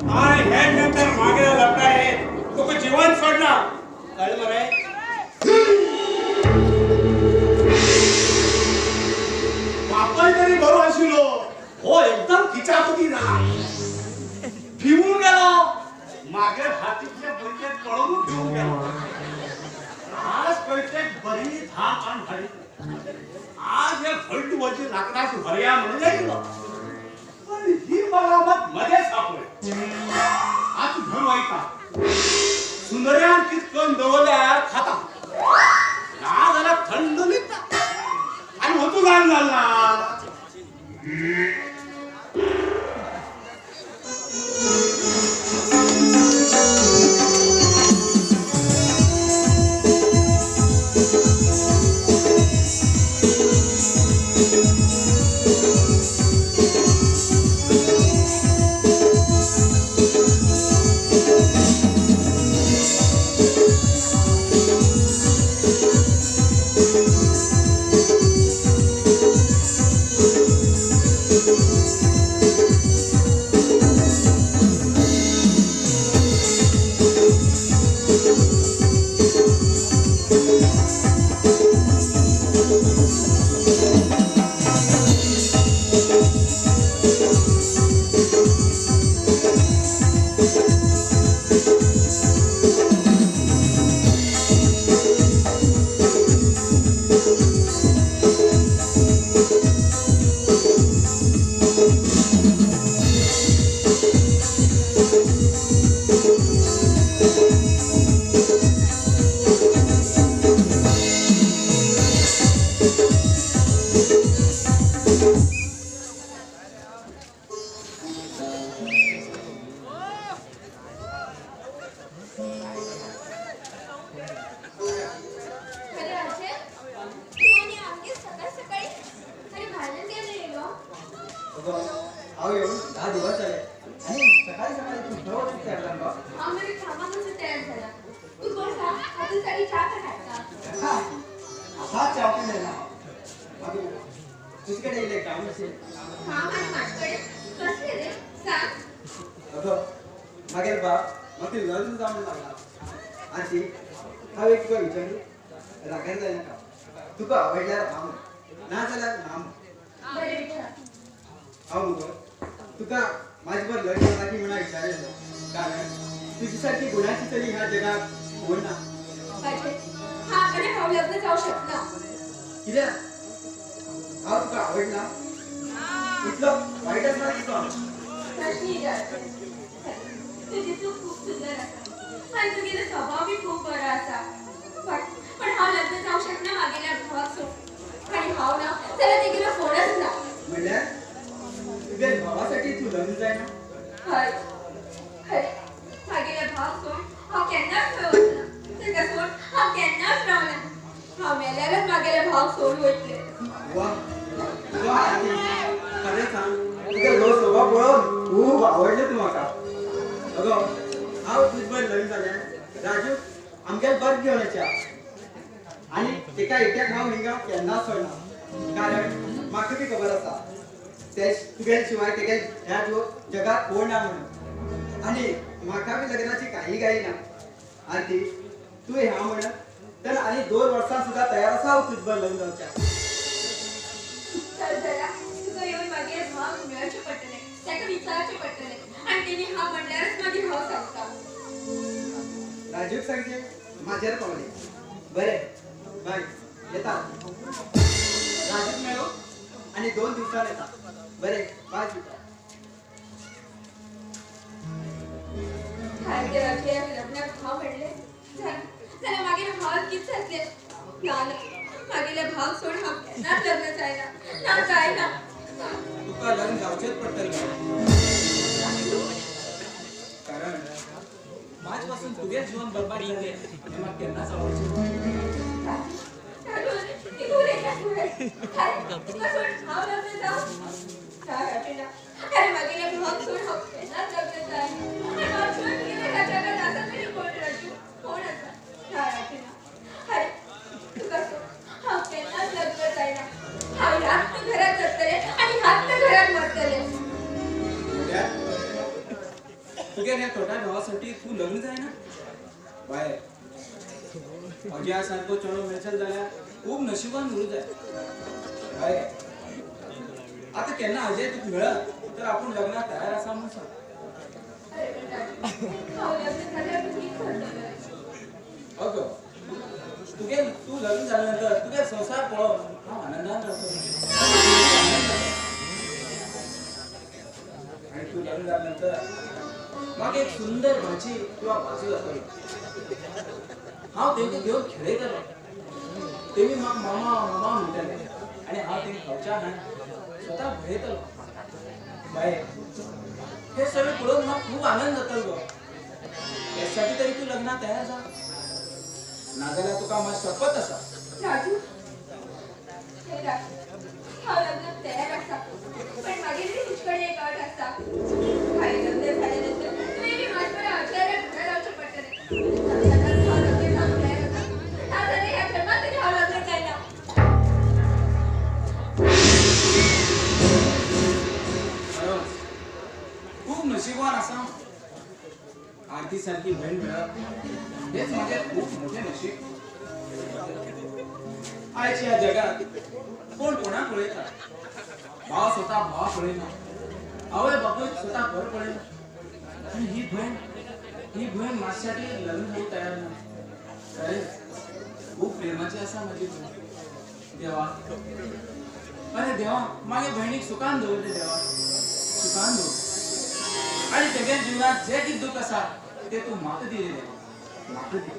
आणि हे नंतर मागे लपणार तुका जीवन सोडणार कळलं मरे. बापाय तरी बरो आशिल्लो हो एकदम खिचापती ना भिवून गेलो मागे हातीतल्या भुरग्यात पळोवन भिवून गेलो. आज कळते बरी धाम आणि हाडली आज हे फलटू वरची लाकडाची भरया म्हणून गेलो पण ही बराबर मध्ये सापडली. आज घेऊन वयता सुंदर्यान कितकन दवरल्यार खाता ना जाल्यार थंड न्हिदता आनी वतू जाण जाला. तुगे ह्या थोड्या भावासाठी तूं लग्न जायना बाय. अजया सारको चेडो मेळचें जाल्यार खूब नशिबान उरूं जाय बाय. आता केन्ना अजय तुका मेळत तर आपूण लग्नाक तयार आसा म्हणून सांग. अगं तुगे तूं लग्न जाल्या नंतर तुगे संवसार पळोवन हांव आनंदान रावतलो. आणि तूं लग्न जाल्या नंतर म्हाका एक सुंदर भाजी किंवा भाजू जातलो. हांव तेंकां घेवन खेळयतलो. तेमी म्हाका मामा मामा म्हणटले आनी हांव तेंकां खावच्या हाडून स्वता भरयतलो. बाय हे सगळें पळोवन म्हाका खूब आनंद जातलो गो. त्यासाठी तरी तूं लग्नाक तयार जा, नाजाल्यार तुका मात शपथ आसा. राजू, हे राजू, हांव लग्नाक तयार आसा, पण मागीर बी तुजे कडेन एक अट आसा. हांवें लग्न जाल्या नंतर तुवें बी म्हाजे बरोबर अजयाल्या घरा रावचें पडटलें. हांव लग्न जावंक तयार आसा, नाजाल्यार ह्या जल्मांत तरी हांव लग्न जायना. खरोच खूब नशिबवान आसा. आरती सारकी भयण मेळप हेच माझे खूब मोठे नशीब. आयच्या ह्या जगात कोण कोणाक पळयता? भाव स्वता भाव पळयना, आवय बापूय स्वता घर पळयना, आनी ही भयण म्हाज्यासाठी लग्न जावंक तयार ना. खरेंच खूब प्रेमाची आसा म्हाजी भयण. देवा, अरे देवा, म्हागे भयणीक सुखान दवर रे देवा, सुखान दवर. आनी तेगे जिवनात जे कितें दुःख आसा ते तूं म्हाका दी रे देवा, म्हाका दी.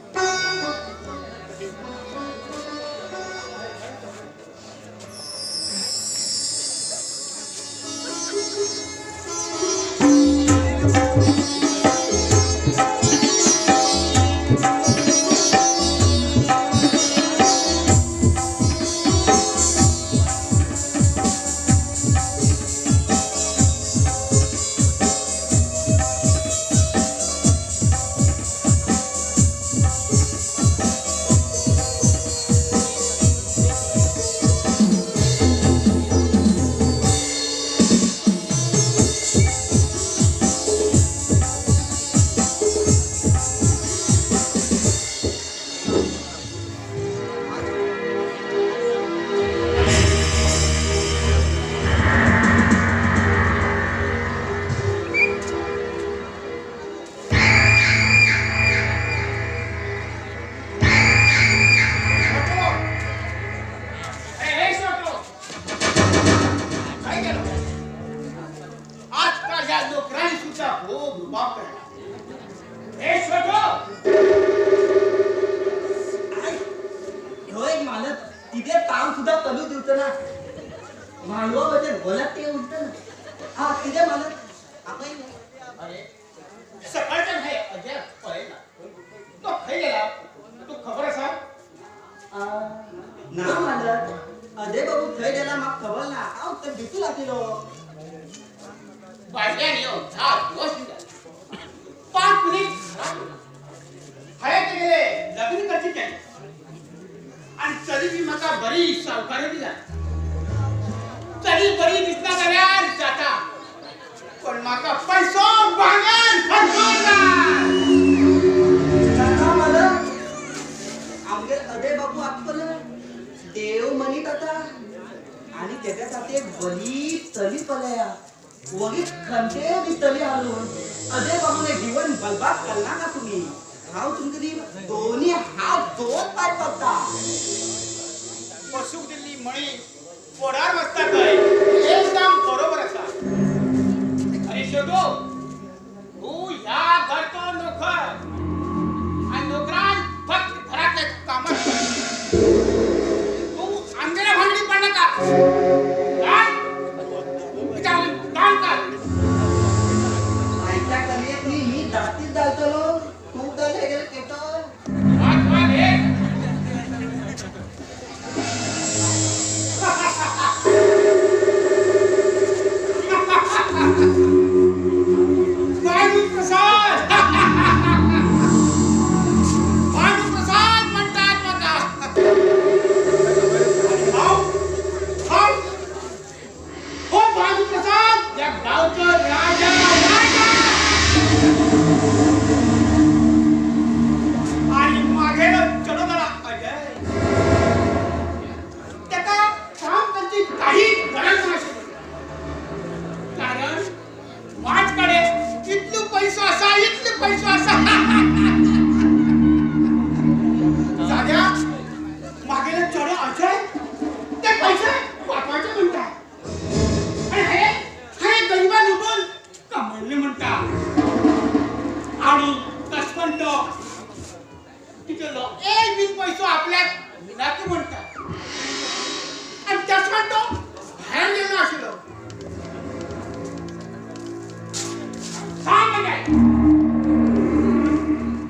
Ha ha ha!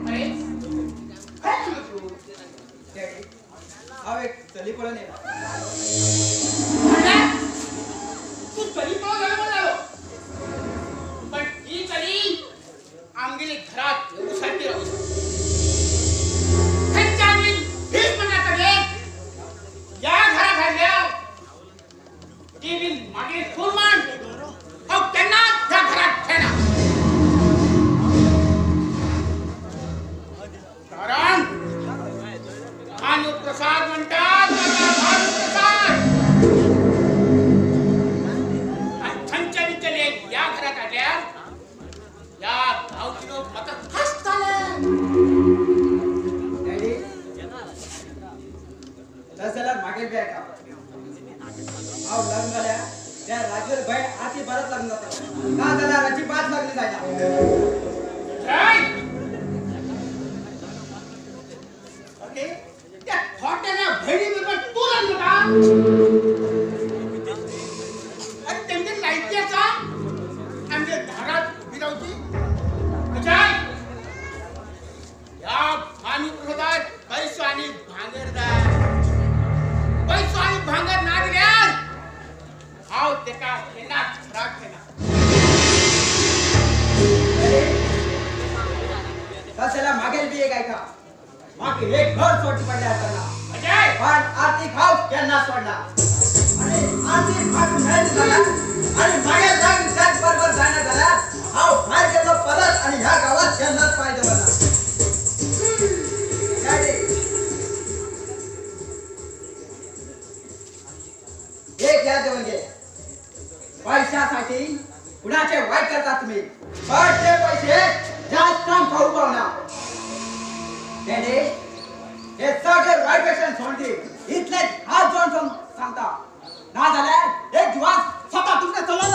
अरे काय म्हणतो तू? डॅडी, हांव एक चली पळोवन येयला. म्हणल्यार तूं चली पळोवन जालो म्हण जालो, पण ही चली आमगेली घरात येवू सारकी रावू. खंयच्या भीक म्हणटा चलयेक ह्या घरात हाडल्या ती बी मागीर सून म्हण हांव केन्नाच ह्या घरात खेळना. कारण भानुप्रसाद म्हणटात ताका भानुप्रसाद. आनी थंयच्या बी चलयेक ह्या घरात हाडल्यार ह्या गांवची लोक म्हाका हांसताले. डॅडी, तशें जाल्यार मागीर बी आयका, हांव लग्न जाल्यार त्या राजूर भयण आती बरत लग्न जाता, ना जाल्यार अजिबात लग्न जायना. ओके, त्या थोट्याच्या भयणी बरोबर तूं लग्न जाता? आनी तेंगे लायकी आसा आमगे दारात उबी रावची? अजय, ह्या भानुप्रसादाक पैसो आनी भांगर जाय. पैसो आनी भांगर ना दिल्यार हांव तेका केन्नाच घराक घेना. तशें जाल्यार मागीर बी एक आयका, मागीर एक घर सोडचें पडलें आसतना, अजय, पण आरतीक हांव केन्ना सोडना. आनी आरतीक म्हाका मेळ्ळें जाल्यार आनी मागीर लग्न जायत बरोबर जायना जाल्यार हांव भायर गेलो परत आनी ह्या गांवांत केन्नाच पांय दवरना. डॅडी, एक याद दवर घे, पैशासाठी कुणाचे वाईट करता तुम्ही, पण ते पैसे जास्त खाऊ पावना. डॅडी, हे सगळे वाईट व्यसन सोड दी, इतलेच हात जोडून सांगता, ना जाल्यार एक दिवस स्वता तुमकां चलत.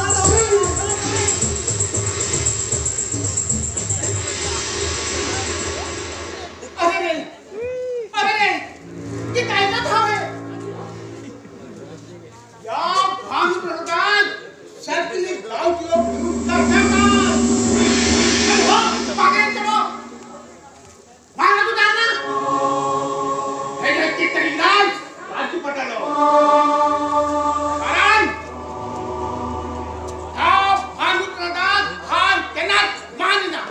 अरे रे, अरे रे, ती काय ना हांवें या भानुप्रसादान सारकी गांवची लोक करतात. चलो मागीर चलो मागीर तूं जाणा हेजे तरी इलाज काडचो पडटलो. कारण ह्या भानुप्रसादाक हार केन्नाच मानिना.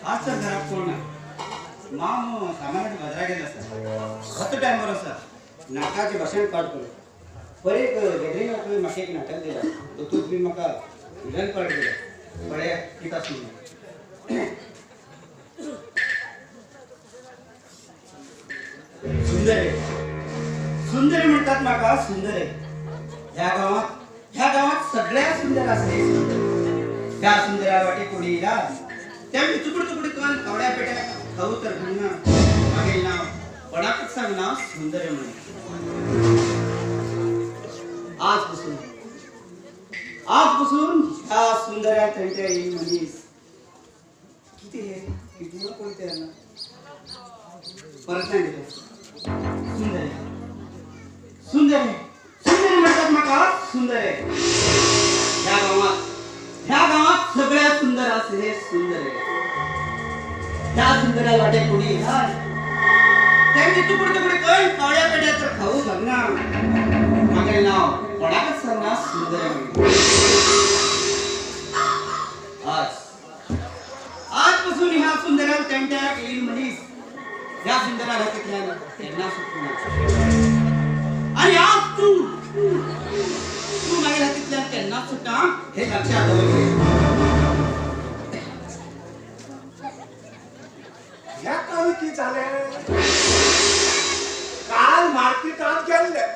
आज तर घरात कोण ना, माम सामानाच्या बाजारात गेला आसा, हत टायमार आसा. नाटकाचें भाशण पाठ करूं पळय, एक गॅदरिंगाक तुवें म्हाका एक नाटक दिला, तातूंत तुमी म्हाका विलन पार्ट दिला. पळया कितें आसा. सुंदर सुंदर म्हणटात म्हाका, सुंदर. ह्या गांवात सगळ्या सुंदर आसले. ह्या सुंदरा वाटे कोणी येयला तेमी तुकडे तुकडे करून कवड्या पेट्या खाऊ तर घालना. मागीर नांव कोणाकच सांगना सुंदर म्हणून. आजपासून ह्या सुंदऱ्या थंयच्या येईल मनीस कितें हे कितें कोण ना परत नाही दिलं. सुंदर सुंदर सुंदर म्हणटात म्हाका, सुंदर. ह्या गांवात सगळ्या सुंदर असे हे सुंदर. ह्या सुंदरा वाटे कोणी येणार त्यांनी तुकडे तुकडे कळ कावळ्या पेट्या तर खाऊ घालना. मागीर नांव कोणाकच सांगना सुंदर. आज आजपासून ह्या सुंदरान त्यांच्या येईल मनीस, ह्या सुंदरा हातीतल्यान केन्ना सुटना. आणि आज तू तू माझ्या हातीतल्या केन्नाच सुट्टा हे लक्षात दवर. ह्या काल की जालें? काल मार्केटात गेल्ले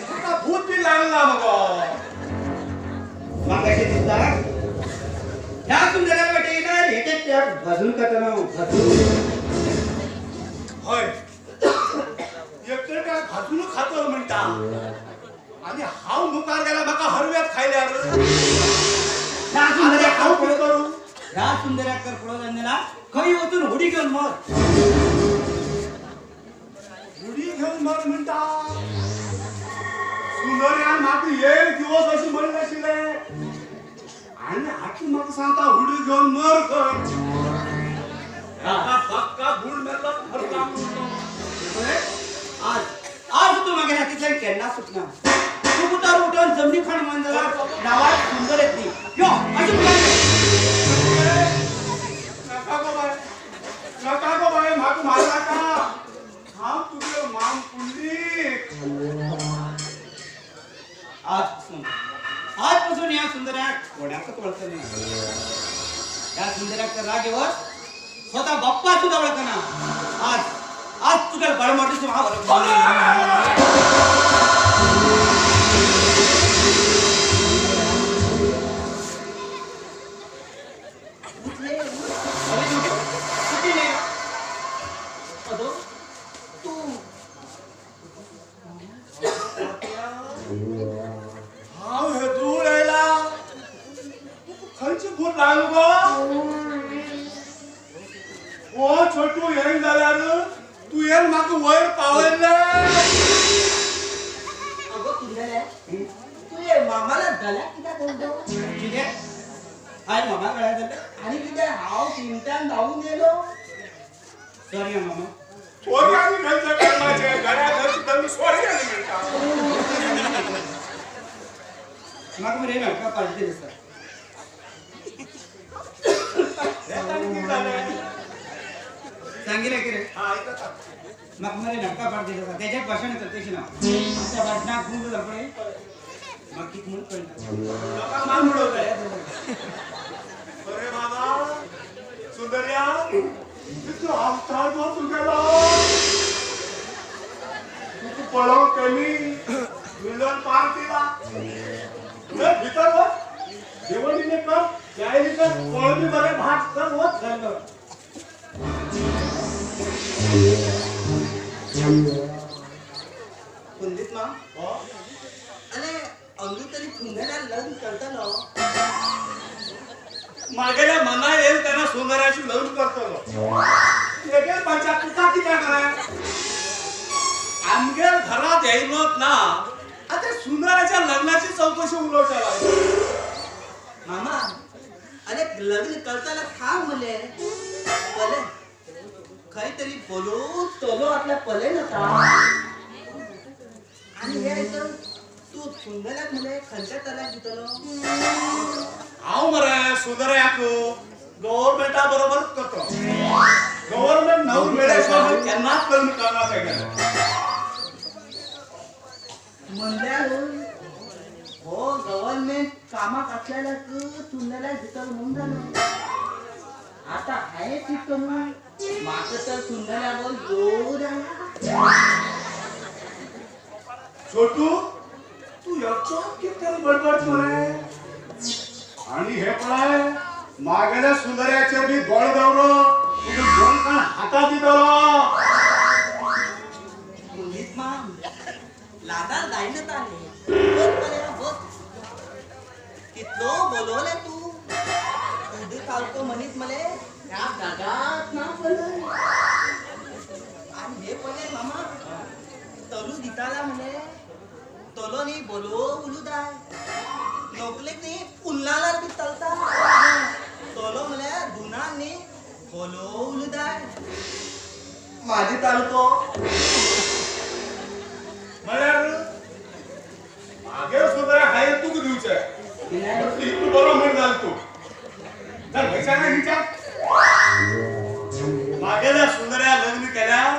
तुका भूत बी लागला मगो. म्हाका कशें दिसता ह्या सुंदरा वाटेन एक एक ट्याक भाजून खातना भाजून. हय एकट्याक भाजून खातलो म्हणटा आनी हांव मुखार गेल्यार म्हाका हरव्यात खायल्यार. ह्या सुंदऱ्याक हांव कितें करूं? ह्या सुंदऱ्याक तर पळोवंक जायना खंय वचून हुडी घेवन मर. हुडी घेवन मर म्हणटा? सुंदऱ्यान म्हाका एक दिवस अशें म्हणलें नाशिल्लें आनी आतां म्हाका सांगता हुडी घेवन मर खंय. म्हाका पक्का गुण मेळ्ळो मरता. आज आज तूं म्हागेल्या हातींतल्यान केन्ना सुटना. तूं उतार उठून जमनी खाण मान जाल्यार नांवाक सुंदर येतली. यो अशें नाका गो बाय, नाका गो बाय, म्हाका मार नाका. हांव तुगे माम पुंडलीक. आजपासून आजपासून ह्या सुंदऱ्याक कोणाकच वळखना. ह्या सुंदऱ्याक तर राग येवस स्वतः बाप्पा सुद्धा वळखना. आज आज तुका बळमोटीच हांव. हांव हेदूळ आयला तुका खंयचें भूत लागलो गो? हो छोटू येयन जाल्यार तुवें म्हाका वयर पावयलें. अगो सुंदऱ्या, तुवें मामाला गळ्याक कित्याक घालतो? कितें? हांवें मामा गळ्याक घातलें? आनी कितें हांव चिमट्यान धांवून येयलो. सॉरी मामा. सोरी आनी खंयचें करपाचें? गळ्याक घालचें तरी सोरी आनी मेळटा. म्हाका मरे म्हाका पार्टी दिसता. हें आनी कितें जालें? सांगिल्लें कितें? म्हाका मरे नाटकां पार्टी दिसता. तेजें भाशण करतेशी ना आमच्या भाशणाक गुंग जालो पळय म्हाका कितें म्हूण कळना. लोकांक मान उडोवचें. अरे बाबा सुंदर्या कितलो अवतार गो तुगेलो. तुका पळोवंक कमी मिलन पार्टीला. चल भितर वच, जेवण इल्लें कर, च्याय बी कर, कोळंबी बरें भात कर, वच घाल. पुंडलीक माम, अरे अंदू तरी सुंदऱ्या लग्न करतलो. मागेल्या मना येईल तेन्ना सुंदऱ्याशी लग्न करतलो. तेगेल पंचायत तुका कित्याक रे? आमगेर घरात येयलोच ना आतां सुंदऱ्याच्या लग्नाची चवकशी उलोवच्या लागलो. मामा अरे लग्न करताना थांब मले पले खंय तरी बोलो तलो आपल्या पले नका. आनी हे आयकून तूं सुंदऱ्याक मले खंयच्या तल्याक दितलो? हांव मरे सुंदऱ्याक गव्हर्मेंटा बरोबर करतलो. गव्हर्मेंट नवरी मेळ्ळ्या केन्नाच लग्न करना तेगेलें. म्हणल्यार हो गव्हर्मेंट कामाक आसलेल्याक सुंदऱ्याक दितलो म्हणून जालो. आतां हांवें चिंतलो म्हाका तर सुंदऱ्या जोर आयला. छोटू तूं एकटोच कितें बडबड मरे? आनी हे पळय मागेल्या सुंदऱ्याचेर बी दोळे दवरो, तुगे दोन कान हातात दितलो. पुंडलीक माम लादार जायना ताणें. बस मरे बस. कितलो बोलवलें तूं उदक सारको मनीस मले ह्या जगात ना पळय. आनी हे पळय मामा तलू दिताला मले तलो न्ही बोलो उलू जाय नोकलेक न्ही उल्लालार बी चलता. तलो म्हळ्यार दुनान न्ही बोलो उलू जाय म्हाजे तालुको. म्हळ्यार मागेर सुंदऱ्या हांवें तुका दिवचें. इतलो बरो म्हण जालो तूं. चल खंयच्यान विचार. मागेल्या सुंदऱ्या लग्न केल्यार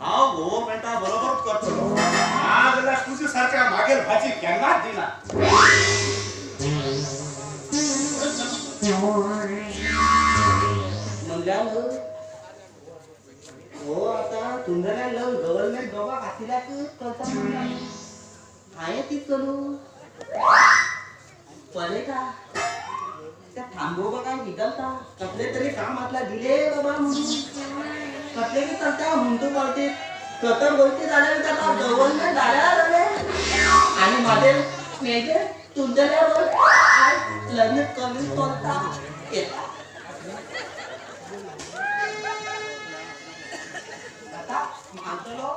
हांव गव्हर्मेंटा बरोबर करतलो. ना जाल्यार मागेल भाजी केन्नाच दिना. म्हणल्यार हो आता सुंदर्या लग्न गव्हर्नमेंट जॉबाक आशिल्ल्याक करता म्हणटा. हांवें ती करू पळयता त्या थांबोवपा काय विदलता कसले तरी काम आसल्यार दिले बाबा म्हणून कसले बी चलता म्हणतो पावटी कतर गोष्टी जाल्यार ताका गव्हर्नमेंट जाल्यार जालें आनी म्हाजेर मेजे तुमच्या लग्न कमी चलता येता. आता मानतलो.